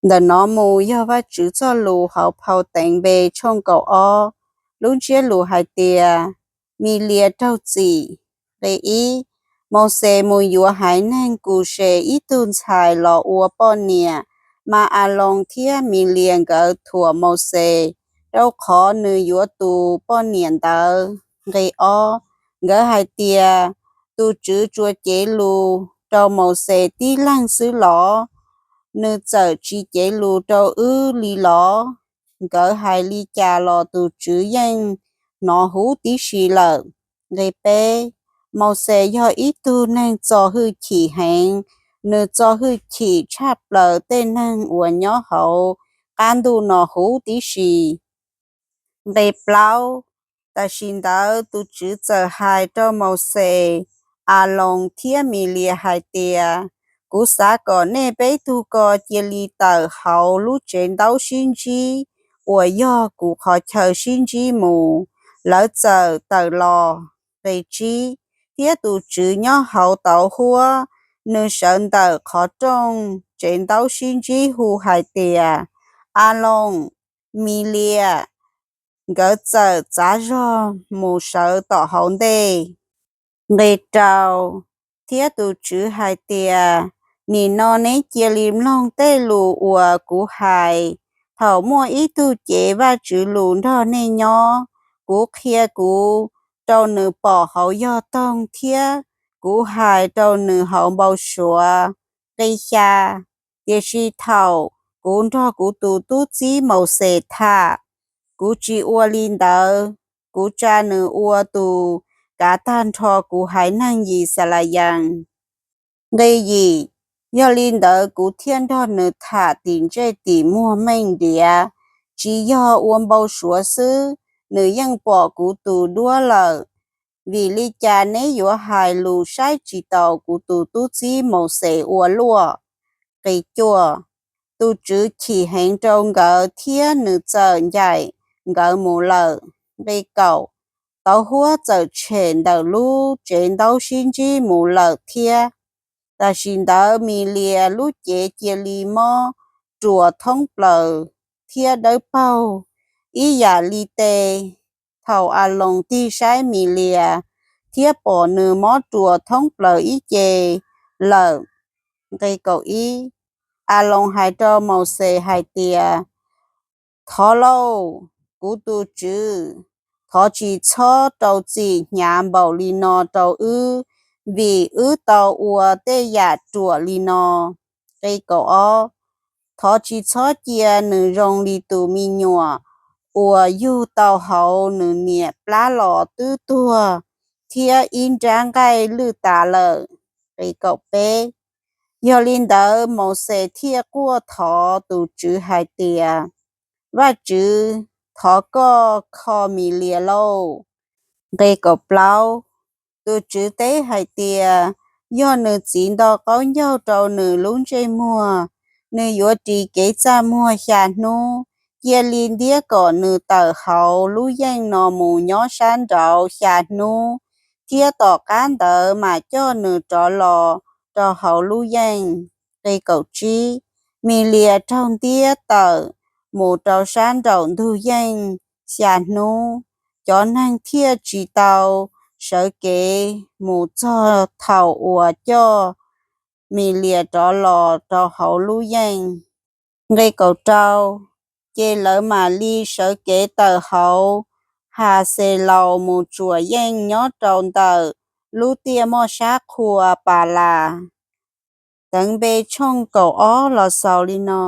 Ntawm no mus yog Vajtswv txoj lus hauv phau Teev Npe tshooj kaum ob, lub ntsiab lus hais tias Milias raug txim. Nqe ib, Mauxes mus yuav haiv neeg Kuses ib tug ntxhais los ua poj niam. Mas Aloos thiab Milias nkawd thuam Mauxes, rau qhov nws yuav tus poj niam ntawd. Nqe ob, nkawd hais tias, Tus TSWV tsuas cev lus rau Mauxes tib leeg xwb los? Nws txawm tsis cev lus rau wb li los? Nkawd hais li cas los tus TSWV yeej hnov huv tib si lawm. Nqe peb, Mauxes yog ib tug neeg txo hwj chim heev, nws txo hwj chim tshaj plaws tej neeg uas nyob hauv qab ntuj no huv tib si. Nqe plaub, tam sim ntawd tus TSWV txawm hais rau Mauxes, Aloos thiab Milias hais tias, Kuv xav kom nej peb tug ko cia li tawm hauv lub tsev ntaub sib ntsib uas yog kuv qhov chaw sib ntsib mus. Lawv txawm tawm los. Nqe tsib, thiab tus TSWV nyob hauv tauv huab, nws sawv ntawm qhov rooj tsev ntaub sib ntsib hu hais tias, Aloos, Milias! Nkawd txawm txav zog mus sawv tom hauv ntej. Nqe rau, thiab tus TSWV hais tias, Nim no neb cia li mloog tej lus uas kuv hais. Thaum muaj ib tug cev Vajtswv lus nrog nej nyob, kuv qhia kuv rau nws pom hauv yog toog thiab kuv hais rau nws hauv npau suav. Nqe xya, tiam sis thaum kuv nrog kuv tus tub txib Mauxes tham, kuv tsis ua li ntawd. Kuv tsa nws ua tus kav tag nrho kuv haiv neeg Yixalayees. Nqe yim, yog li ntawd kuv thiaj nrog nws tham tim ntsej tim muag meej diav, tsis yog ua npau suav xwb, nws yeej pom kuv tus duab lawm. Vim li cas neb yuav hais lus saib tsis taus kuv tus tub txib Mauxes ua luaj? Nqe cuaj, tus TSWV chim heev rau nkawd thiab nws txawm ncaim nkawd mus lawm. Nqe kaum, tauv huab txawm tshem ntawm lub tsev ntaub sib ntsib mus lawm thiab. Tam sim ntawd Milias lub cev cia li mob ruas thoob plaws thiab dawb paug ib yam li tes. Thaum Aloos tig saib Milias thiab pom nws mob ruas thoob plaws ib ce lawm. Nqe kaum ib, Aloos hais rau Mauxes hais tias, Thov lauj, kuv tus tswv, thov tsis txhob rau txim hnyav npaum li no rau wb, vim wb tau ua tej yam ruam li no. Nqe kaum ob, thov tsis txhob cia nws zoo li tus me nyuam uas yug tau hauv nws niam plab los twb tuag thiab ib nrab nqaij lwj tas lawm. Nqe kaum peb, yog li ntawd Mauxes thiaj quaj thov tus TSWV hais tias, Vajtswv, thov koj kho Milias lauj. Nqe kaum plaub, tus TSWV teb hais tias, Yog nws txiv nto qaub ncaug rau nws lub ntsej muag, nws yuav ris kev txaj muag xya hnub. Cia li ntiab kom nws tawm hauv lub yeej no mus nyob sab nraud xya hnub, thiab tom qab ntawd mam coj nws rov los rau hauv lub yeej. Nqe kaum tsib, Milias raug ntiab tawm mus rau sab nraum ntug yeej xya hnub, cov neeg thiaj tsis tau sawv kev mus txog thaum uas coj Milias rov los rau hauv lub yeej. Nqe kaum rau, ces lawv mam li sawv kev tawm hauv Haxelaus mus tsuam yeej nyob rau ntawm lub tiaj moj sab qhua Palas. Teev Npe tshooj kaum ob los xaus li no.